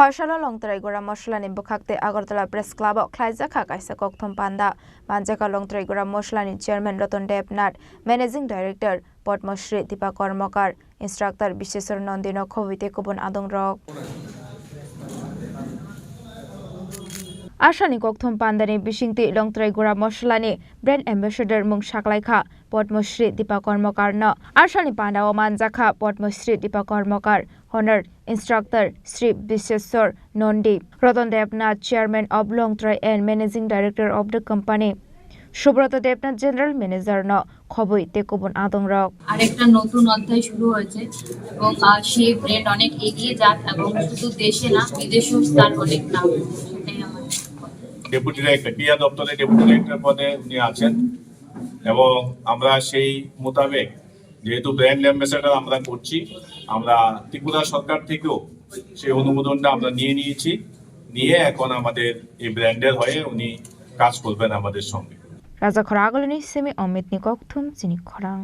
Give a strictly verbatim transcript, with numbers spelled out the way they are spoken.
Phaisalo Longtrai Gura Mosolani bwkhak tei Agartala Press Club o khlaijak kha kaisa kokthum panda. Manjakha Longtrai Gura Mosolani Chairman Ratan Debnath, Managing Director Padma Shri Deepa Karmakar, Instructor Biseswar Nondino khobwi tei kubun adongrok. Asani kokthum pandani bisingtwi Longtrai Gura Mosolani Brand Ambassador mung saklaikha Padma Shri Deepa Karmakarno. Asani pandao manjakha Padma Shri Deepa Karmakar, Honor Instructor Shri Biseswar Nondi, Ratan Debnath, Chairman of Longtrai and Managing Director of the company, Subroto Debnath, General Manager no khobwi tei kubun adongrok. আরেকটা নতুন অধ্যায় শুরু হয়েছে এবং আহ, সেই ব্র্যান্ড অনেক এগিয়ে যাক এবং শুধু দেশে না, বিদেশেও তার অনেক নাম। সেটাই আমার। ডেপুটি ডাইরেক্টর, ক্রীড়া দপ্তরের ডেপুটি ডাইরেক্টর পদে উনি আছেন এবং আমরা সেই মোতাবেক যেহেতু ব্র্যান্ড অ্যাম্বাসেডর আমরা করছি, আমরা ত্রিপুরা সরকার থেকেও সেই অনুমোদনটা আমরা নিয়ে নিয়েছি। নিয়ে এখন আমাদের এই ব্র্যান্ডের হয়ে উনি কাজ করবেন আমাদের সঙ্গে। Rajakhor Agulini simi Omitni kokthum chini khorang.